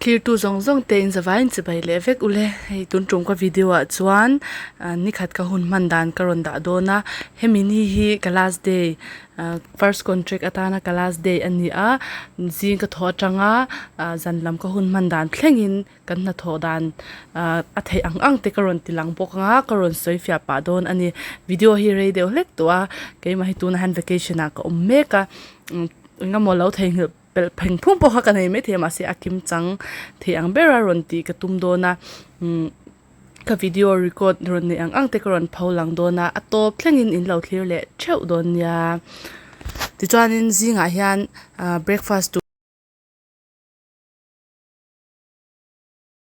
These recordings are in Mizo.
Thirtu zawng zawng te in zavaiin chibai leh vek ule hei tun tum ka video ah chuan ah nikhat ka hun hman dan ka rawn dah dawn a hemi ni hi ka last day ah first contract atana ka last day a ni a zing ka thawh atanga ah zan lam ka hun hman dan thlengin kan hnathawh dan ah a theih ang ang te ka rawn ti lang bawk ang a ka rawn sawi fiah pah dawn a ni video hi rei deuh hlek tawh a keimah hi tunah hian vacation ah ka awm mek a engemaw lo theihnghilh pelh pheng phung pawh kha ka nei maithei a mahse a kim chang thei ang ber a rawn tih ka tum dawn a umm ka video record rawn neih ang ang te ka rawn pho lang dawn a a tawp thlengin in lo thlir leh theuh dawn nia tichuanin zingah hian ah breakfast tur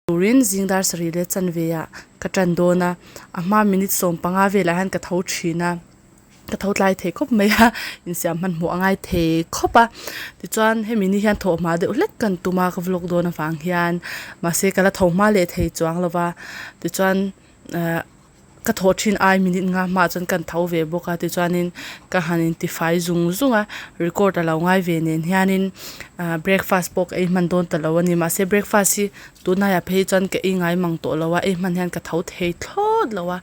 turin zing dar sarih leh chanve ah ka tan dawn a a hma minute 15 velah hian ka tho thin a ka tho tlai thei khawp mai a insiam hmanhmawh a ngai thei khawp a tichuan hemi ni hian thawh hma deuh hlek kan tum a ka vlog dawn avang hian mahse ka la tho hma leh thei chuang lo va tichuan ah. Ka thawh thin ai minute nga hmaah chuan kan tho ve bawk a tichuanin ka han intifai zung zung a record a lo ngai ve nen hianin ah breakfast pawh ka ei hman dawn ta lo a ni mahse breakfast hi tunlaiah phei chuan ka ei ngai mang tawh lo a ei hman hian ka tho thei thlawt lo a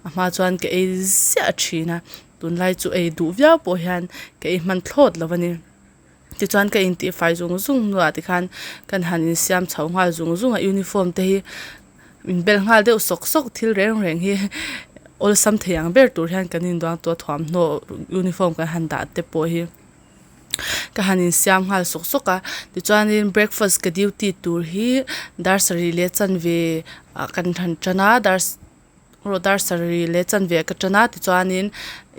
a hma chuan ka ei ziah thin a tunlai chu ei duh viau pawh hian ka ei hman thlawt lo a ni. Tichuan ka intihfai zung zung hnuah tikhan kan han insiam chho nghal zung zung a uniform te hi inbel nghal deuh sawk sawk thil reng reng hi awlsam thei ang ber tur hian kan induang tawh a thuamhnaw uniform kan han dah te pawh hi ka han insiam nghal sawk sawk a tichuanin breakfast ka duty tur hi dar sarih leh chanve ah kan han tan a dar erawh dar sarih leh chanve ah ka tan a tichuanin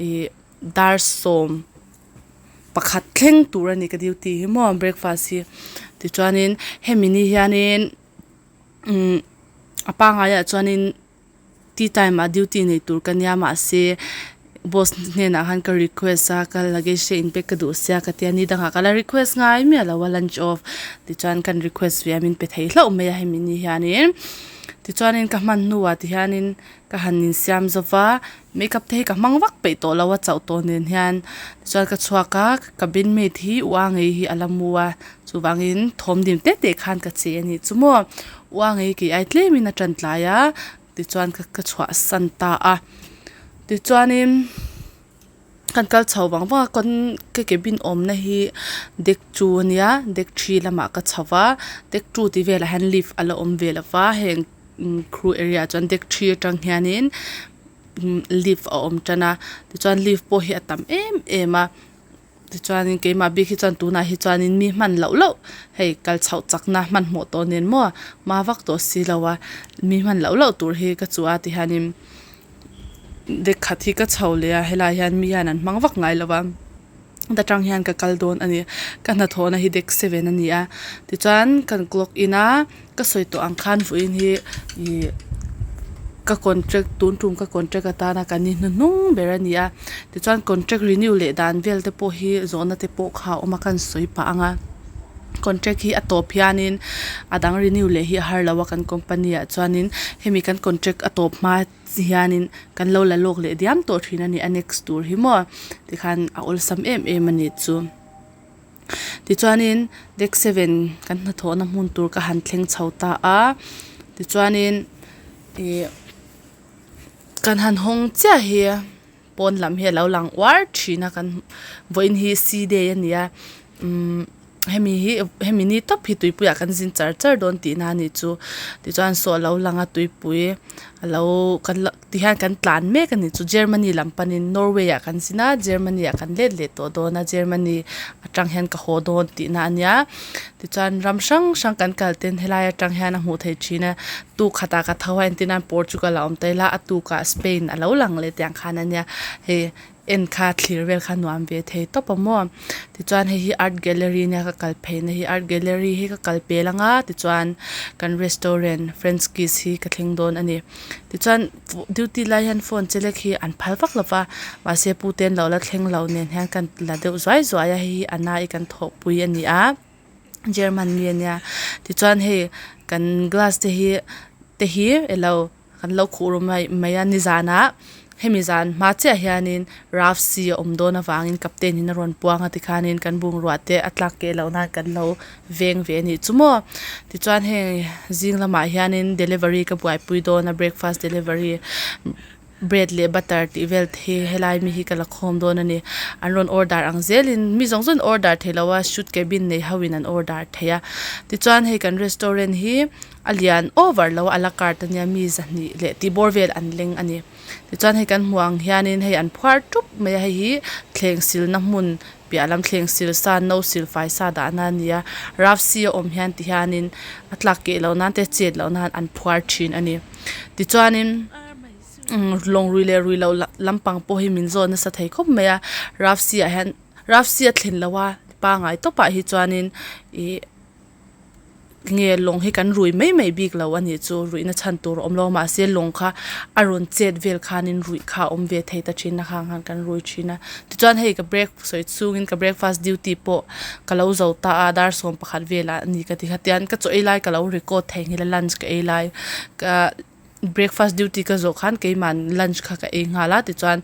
ih dar sawm. Pakhat thleng tur a ni ka duty hi maw breakfast hi tichuanin hemi ni hianin umm a pangaiah chuanin tea time ah duty nei tur ka nia mahse boss hnenah khan ka request a ka luggage te in pack ka duh sia ka tia ni dangah ka la request ngai miah lo a lunch off tichuan kan request ve a min pe thei hlauh mai a hemi ni hianin tichuanin ka hman hnuah tihianin ka han insiam zova. Makeup te hi ka hmang vak peih tawh lo a chauh tawh nen hian tichuan ka chhuak a ka bin mate hi u angei hi a la mu a chuvangin thawm dim te te khan ka che a nih chu maw u angei kei ai tlemin a tan tlai a tichuan ka ka chhuah san ta a tichuanin kan kal chho vang vang a kawn ka cabin awmna hi deck two a nia deck three lamah ka chho va deck two tih velah hian lift a la awm ve lo va heng crew area ah chuan deck three atang hianin lift a awm tan a tichuan lift pawh hi a tam em em a tichuanin keimah bik hi chuan tunah hi chuanin mi hman loh loh hei kal chhoh chakna hmanhmawh tawh nen maw hma vak tawh si lo a mi hman loh loh tur hi ka chuh a tihianin deck khat hi ka chho leh a helai hian mi hian an hmang vak ngai lo va. Ta tang hian ka kal dawn a ni ka hnathawhna hi deck seven a ni a tichuan kan clock in a ka sawi tawh ang khan vawiin hi ih ka contract tun tum ka contract atana kan ni hnuhnung ber a ni a tichuan contract renew leh dan vel te pawh hi zawhna te pawh kha a awm a kan sawi pah ang a contract hi a tawp hianin a dang renew leh hi a har lo a kan company ah chuanin hemi kan contract a tawp hma. Ti hianin kan lo la lawk leh diam tawh thin a ni a next tur hi maw tikhan a awlsam em em a nih chu tichuanin deck seven kan hnathawhna hmun tur ka han thleng chho ta a tichuanin ih kan han hawng chiah hi pawn lam hi a lo lang uar thin a kan vawiin hi sea day a ni a umm. Hemi hi hemi ni tawp hi tuipuiah kan zin char char dawn tihna a nih chu tichuan saw a lo lang a tuipui a lo kan la tihian kan tlan mek a nih chu Germany lam panin Norway ah kan zin a Germany ah kan let leh tawh dawn a Germany atang hian ka haw dawn tihna a nia tichuan ram hrang hrang kan kal ten helai atang hian a hmuh theih thin a tuk khatah ka tho a entir nan Portugal a awm ta ila a tukah Spain a lo lang leh tiang khan a nia hei. En kha thlir vel kha nuam ve thei tawp a maw tichuan hei hi art gallery nia ka kal phei na hi art gallery hi ka kal pel anga tichuan kan restaurant french kiss hi ka thleng dawn a ni tichuan duty lai hian phone che lek hi an phal vak lo va mahse pute an lo la thleng lo nen hian kan la deuh zuai zuai a hei hi a nai kan thawhpui a ni a German mi a nia tichuan hei kan glass te hi te hi elo. Kan lo khuh ru mai mai a nizanah Hemi zan hma chiah hianin rough sea a awm dawn avangin captain in a rawn puang a tikhanin kan bungrua te a tlak keh loh nan kan lo veng ve a nih chu maw. Tichuan heng zing lamah hianin delivery ka buaipui dawn a breakfast delivery bread leh butter tih vel te hi helai mi hi ka la khawm dawn a ni. An rawn order ang zelin mi zawng zawng in order theih loh a shoot cabin nei ho in an order thei a. Tichuan hei kan restaurant hi a lian over lo a a la carte ania mi zahnih leh tih bawr vel an leng a ni. Tichuan hei kan hmuh ang hianin hei an phuar tup mai a hei hi thleng silna hmun piah lam thleng sil sa no sil fai sa dahna a ni a rough sea a awm hian ti hianin a tlak keh loh nan te chet loh nan an phuar thin a ni tichuanin umm lawng rui leh rui loh lampang pawh hi min zawh nasa thei khawp mai a rough sea ah hian rough sea a thlen loh a pangai tawpah hi chuanin ih. Nge lawng hi kan rui mai mai bik lo a nih chu ruihna chhan tur a awm lo a mahse lawng kha a rawn chet vel khanin ruih kha a awm ve thei ta thin a khang khan kan rui thin a tichuan hei ka break sawi chungin ka breakfast duty pawh ka lo zo ta a dar 11 velah a ni ka ti kha tian ka chaw ei lai ka lo record theihnghilh a lunch ka ei lai ka breakfast duty ka zawh khan keimah lunch kha ka ei nghal a tichuan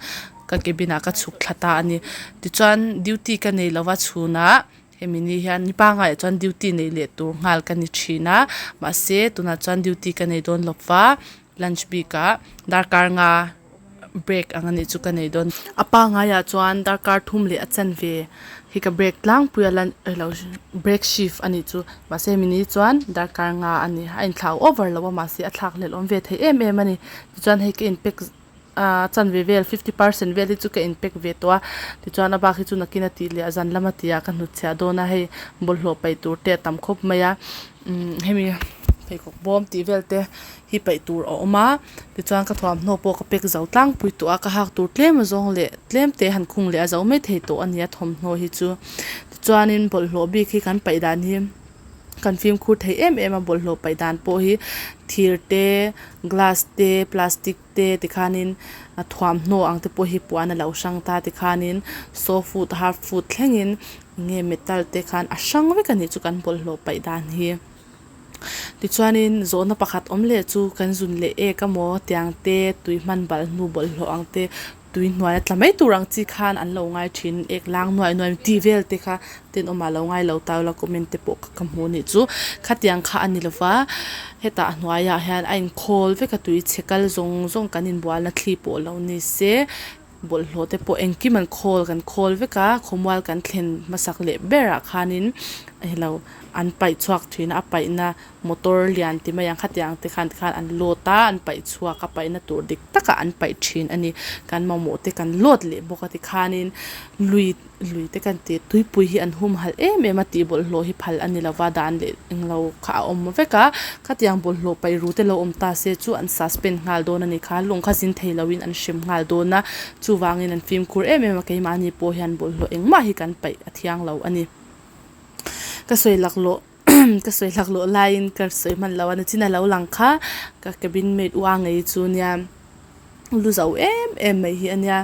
ka cabin ah ka chhuk thla ta a ni tichuan duty ka nei lova chhunah. Hemi ni hian ni pangngai ah chuan duty nei leh tur nghal ka ni thin a mahse tunah chuan duty ka nei dawn lo va lunch bik ah darkar nga break ang anih chu ka nei dawn. A pangngai ah chuan darkar thum leh a chanve hi ka break tlangpui a lunch elo break shift anih chu mahse hemi ni chuan darkar nga a ni a inthlau over lo a mahse a thlak hlelh awm ve thei em em a ni tichuan hei ka in pack. Ahh chanve vel fifty percent vel hi chu ka in pack ve tawh a tichuan a bak hi chu nakin a tih leh a zan lama tih ah ka hnutchhiah dawn a hei bawlhhlawh paih tur te a tam khawp mai a umm hemi pheikhawk bawm tih vel te hi paih tur a awm a tichuan ka thuamhnaw pawh ka pack zo tlangpui tawh a ka hak tur tlem azawng leh tlem te han khung leh a zo mai thei tawh a ni a thawmhnaw hi chu tichuanin bawlhhlawh bik hi kan paih dan hi. Kan fimkhur thei em em a bawlhhlawh paih dan pawh hi thir te glass te plastic te tikhanin a thuamhnaw ang te pawh hi puan a lo hrang ta tikhanin soft food hard food thlengin eng nge metal te khan a hrang vek a nih chu kan bawlhhlawh paih dan hi. Tichuanin zawhna pakhat awm leh chu kan zun leh ek emaw tiang te tui hman balh hnu bawlhhlawh ang te Tui hnuai a tla mai tur ang chi khan an lo ngai thin ek lang nuai nuai tih vel te kha tenawm ah lo ngai lo ta ula comment te pawh ka hmu anih chu khatiang kha a ni lova hetah a hnuaiah hian a inkhawl vek a tui chhe kal zawng zawng kan inbualna thli pawh lo ni se bawlhhlawh te pawh engkim an khawl kan khawl vek a khawmual kan thlen hmasak leh berah khanin helo an paih chhuak thin a a paihna Motor lian ti mai ang khatiang te khan tikhan an load a, an paih chhuak a, paihna tur dik takah an paih thin a ni. Kan mamawh te kan load leh bawk a tikhanin lui lui te kan ti tuipui hi an humhalh em em a tih bawlhhlawh hi phal a ni lova dan leh englo kha a awm vek a, khatiang bawlhhlawh paih ru te lo awm ta se chu an suspend nghal dawn a ni kha, lung kha zin thei loin an hrem nghal dawn a, chuvangin an fimkhur em em a keimahni pawh hian bawlhhlawh engmah hi kan paih a thiang lo a ni. Ka sawi laklawh. Ka sawi hlak loh laiin ka sawi hman lo a nachin a lo lang kha ka cabin mate u a ngei chu nia lu zo em em mai hi a nia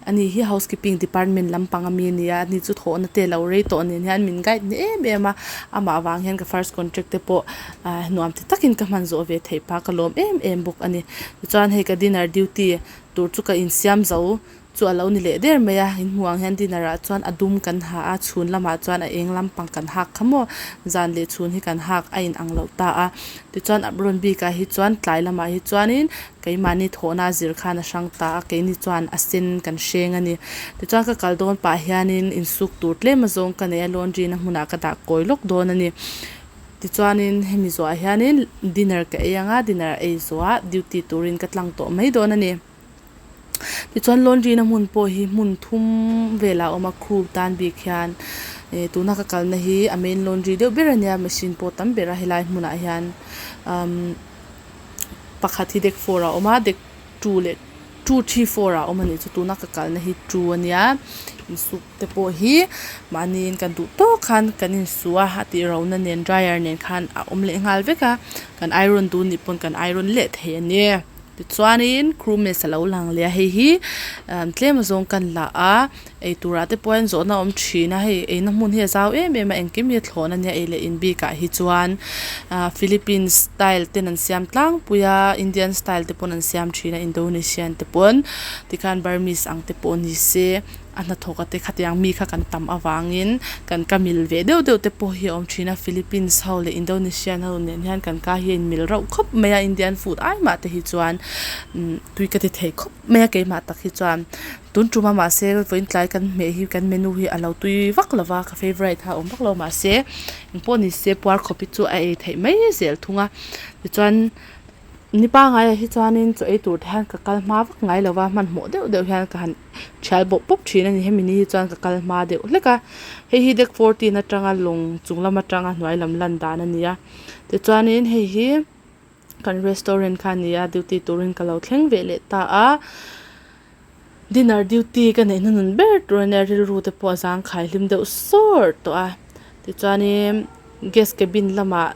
ani hi housekeeping department lampang ami a ni a ani chu thawhna te lo rei tawh nen hian min guide ni em em a amah vang hian ka first contract te pawh ah nuam ti takin ka hman zawh ve theih phah ka lawm em em bawk a ni tichuan hei ka dinner duty tur chu ka insiam zo. Chu a lo ni leh der mai a, in hmuh ang hian dinner ah chuan a dum kan ha a, chhun lamah chuan a eng lampang kan hak kha maw, zan leh chhun hi kan hak a in ang lo ta a, tichuan apron bik ah hi chuan tlai lamah hi chuanin keimahni thawhna a zir khan a hrang ta a, keini chuan a sen kan hreng a ni, tichuan ka kal dawn pah hianin insuk tur tlem azawng ka nei a, laundry na hmunah ka dah kawi lawk dawn a ni, tichuanin hemi zawhah hianin dinner ka ei ang a, dinner ei zawhah duty turin ka tlang tawh mai dawn a ni. Tichuan laundry na hmun pawh hi hmun thum velah a awm a crew tan bik hian ih tuna ka kalna hi a main laundry deuh ber a nia machine pawh tam ber a helai hmunah hian umm pakhat hi deck four ah a awm a deck two leh two three four ah a awm a nih chu tuna ka kalna hi two a nia insuk te pawh hi mahniin kan duh tawk khan kan insu a a tih rona nen dryer nen khan a awm leh nghal vek a kan iron duh nih pawn kan iron leh thei a ni. Tichuanin crew mess a lo lang leh a hei hi tlem azawng kan la a eiturah te pawh hian zawhna a awm thin a hei eina hmun hi a zau em em a engkim hi a thlawn a nia ei leh in bikah hi chuan ah philippines style ten an siam tlangpui a indian style te pawn an siam thin a indonesian te pawn tikhan burmese ang te pawh ni se. A hnathawk a te khatiang mi kha kan tam avangin kan ka mil ve deuh deuh te pawh hi a awm thin a Philippines ho leh Indonesian ho nen hian kan ka hi a inmil rauh khawp mai a Indian food ai mah te hi chuan umm tui ka ti thei khawp mai a keimah tak hi chuan tun tum a mahse vawiin tlai kan hmeh hi kan menu hi a lo tui vak lo va ka favourite kha a awm vak lo mahse engpawh ni se puar khawp hi chu a ei theih mai zel thung a tichuan. Ni pangaiah hi chuanin chaw ei tur te hian ka kal hma vak ngai lo va hmanhmawh deuh deuh hian ka han thial bawp bawp thin a ni hemi ni hi chuan ka kal hma deuh hlek a hei hi deck fourteen atanga lawng chung lam atanga hnuai lam lan dan a ni a tichuanin hei hi kan restaurant kha a ni a duty turin ka lo thleng ve leh ta a dinner duty ka neih hnuhnun ber tur a nia rilru te pawh a zangkhai hlim deuh sawr tawh a tichuanin guest cabin lamah.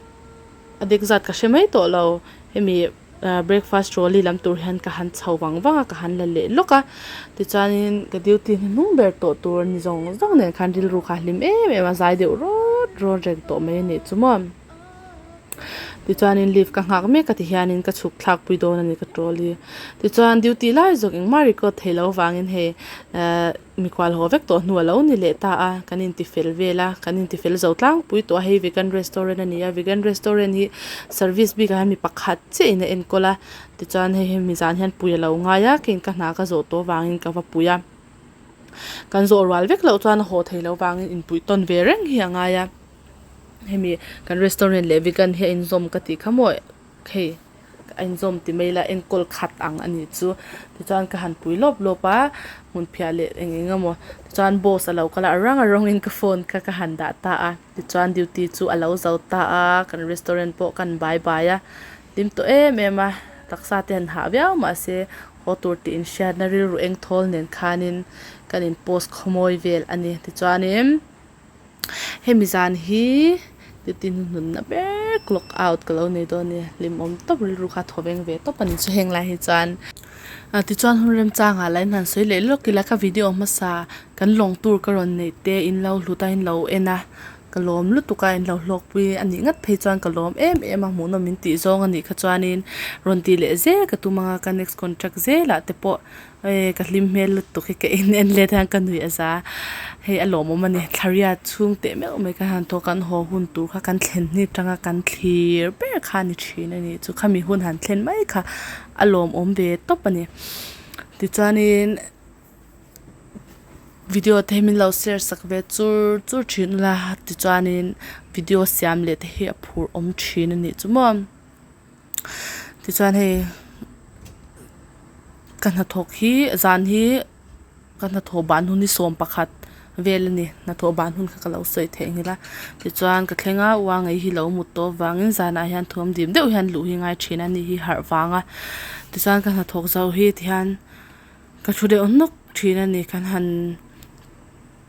A dik zat ka hre mai tawh lo hemi ah breakfast trolley lam tur hian ka han chho vang vang a ka han la leh lawk a tichuanin ka duty hnuhnung ber tawh tur ni zawng zawng nen khan rilru kha a hlim em em a zai deuh rawt rawt reng tawh mai a nih chu maw tichuanin lift ka nghak mek a ti hianin ka chhuk thlak pui dawn a ni ka trolley tichuan duty lai zawk engmah record theih loh avangin hei ah. Mikhual haw vek tawh hnu a lo ni leh ta a, kan inti fel vel a, kan inti fel zo tlangpui tawh a, hei vegan restaurant a ni a, vegan restaurant hi service bikah hian mi pakhat chiah in a enkawl a, tichuan hei hemi zan hian pui a lo ngai a, keiin ka hna ka zawh tawh avangin ka va pui a, kan zawh rual vek loh chuan a haw thei loh avangin inpuih tawn ve reng hi a ngai a, hemi kan restaurant leh vegan hi a inzawm ka tih kha maw hei. A inzawm ti mai ila enkawl khat ang a nih chu tichuan ka han pui lawp lawp a hmun phiah leh eng eng emaw tichuan boss a lo kal a a rang a rawngin ka phone kha ka han dah ta a tichuan duty chu a lo zo ta a kan restaurant pawh kan bai bai a hlim tawh em em a taksa te han hah viau mahse haw tur tih inhriatna rilru eng thawl nen khanin kan in post khawmawi vel a ni tichuanin. Hemi zan hi duty hnuhnunna ber clock out ka lo nei dawn a ni hlimawm tawp rilru kha thaw veng ve tawp a ni chu heng lai hi chuan tichuan hun remchangah lah in han sawi leh lawk ila ka video hmasa kan lawng tur ka rawn neih te in lo hlut a in lo en a ka lawm lutuk a in lo hlawkpui a nih ngat phei chuan ka lawm em em a hmuhnawm min tih zawng a nih kha chuanin rawn tih leh zel ka tum ang a ka next contract zelah te pawh. Hei ka hlim hmel lutuk hi ka in en let hian ka nuih a za hei a lawmawm a ni thlaria chhung teh meuh mai ka han thawk kan haw hun tur kha kan thlen hni atanga kan thlir ber kha a ni thin a ni chu khami hun han thlen mai kha a lawmawm ve tawp a ni tichuanin video te hi min lo share sak ve chur chur thin ula tichuanin video siam leh te hi a phur awm thin a nih chu maw. Tichuan hei ka hnathawk hi zan hi ka hnathawh ban hun hi 11 vel a ni hnathawh ban hun kha ka lo sawi theih nghilh a tichuan ka thleng a uangei hi lo mut tawh avangin zanah hian thawm dim deuh hian luh hi ngai thin a ni hi harh vang a tichuan ka hnathawk zo hi tihian ka thu deuh nawk thin a ni kan han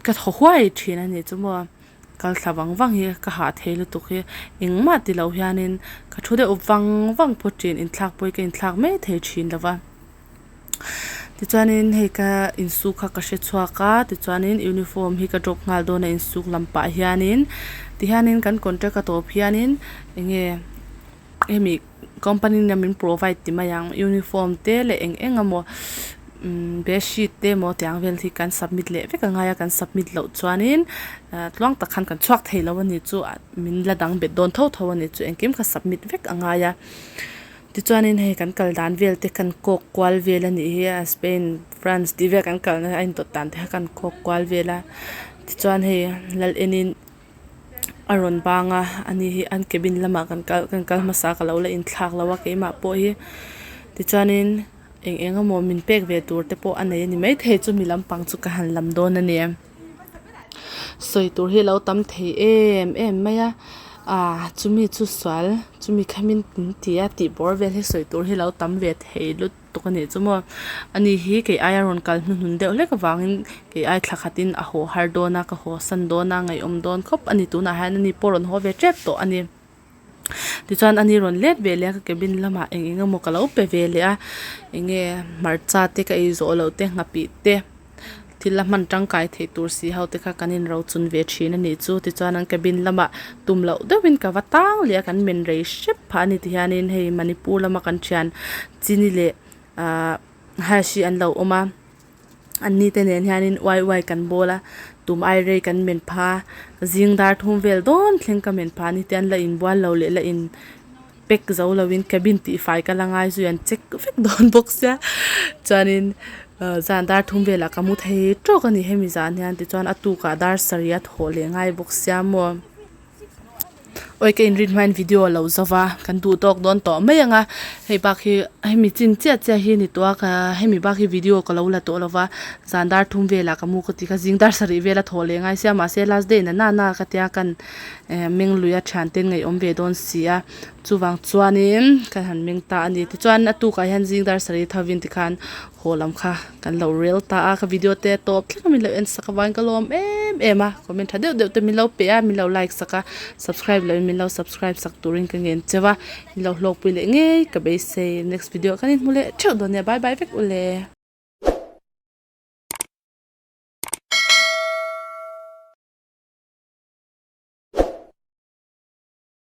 ka thaw huai thin a ni chu maw. Kal thla vang vang hi ka hah thei lutuk hi engmah ti lo hianin ka thu deuh vang vang phawt thin inthlak pawh hi ka inthlak mai thei thin lo va tichuanin hei ka insuk kha ka hre chhuak a tichuanin uniform hi ka drop nghal dawn a insuk lam pah hianin tihianin kan contract a tawp hianin eng nge. Hemi company in a min provide ti mai ang uniform te leh eng eng emaw umm bedsheet te emaw tiang vel hi kan submit leh vek angai a kan submit loh chuanin ah tluang tak khan kan chhuak thei lo a ni chu min la dang bet dawn tho tho a ni chu engkim kha submit vek angai a tichuanin hei kan kal dan vel te kan kawk kual vel a nih hi a Spain France tih vel kan kalna a intawt dan te kha kan kawk kual vel a tichuan hei lal enin. A rawn bang a ani hi an cabin lamah kan kal kan kal hmasa ka lo la inthlak lo a keimah pawh hi tichuanin eng eng emaw min pek ve tur te pawh a nei a ni maithei chumi lampang chu ka han lam dawn a ni sawi tur hi a lo tam thei em em mai a ah chumi chu sual chumi khamin min ti a tih bawr vel hi sawi tur hi a lo tam ve thei lut. tuk a nih chu maw ani hi kei aia rawn kal hnuhnun deuh hlek avangin kei ai thla khatin a haw har dawn a ka haw san dawn a ngaihawm dawn khawp a ni tunah hian ani pawh rawn haw ve tep tawh a ni. Tichuan ani rawn let ve leh a ka cabin lamah eng eng emaw ka lo pe ve leh a eng nge hmarcha te ka ei zawh loh te nghapih te thil a hman tangkai theih tur si ho te kha kan in ro chun ve thin a nih chu tichuan an cabin lamah tum loh deuhin ka va tang leh a kan men rei hrep phah a ni tihianin hei Manipur lama kan thian chini leh ahh hash hi an lo awm a. An ni te nen hianin uai uai kan bawl a, tum ai rei kan men pha a, zing dar thum vel dawn thleng ka men pha a ni te an la inbual lo leh la in pack zo lovin cabin tih fai ka la ngai zui an check vek dawn bawk sia chuanin ah zan dar thum velah ka mu thei tawk a ni hemi zan hian tichuan a tukah dar sarih a thawh leh ngai bawk sia maw. Awi ka inrin hmain video a lo zo va kan duh tawk dawn tawh mai ang a hei bak hi hemi chin chiah chiah hi a ni tawh a ka hemi bak hi video ka lo la tawh lo va zan dar thum velah ka mu ka ti kha zing dar sarih vel a thaw leh ngai sia mahse last day na na na ka tia kan eh meng lui a thian te ngaihawm ve dawn si a chuvang chuanin ka han meng ta a ni tichuan a tukah hian zing dar sarih thovin tikhan haw lam kha kan lo rel ta a ka video te tawp thleng a min lo en sak avangin ka lawm em em a comment tha deuh deuh te min lo pe a min lo like sak a subscribe loh in min lo subscribe sak turin ka ngen cheu a min lo hlawkpui leh ngei ka beisei next video ah khan in hmu leh theuh dawn nia bye bye vek ule.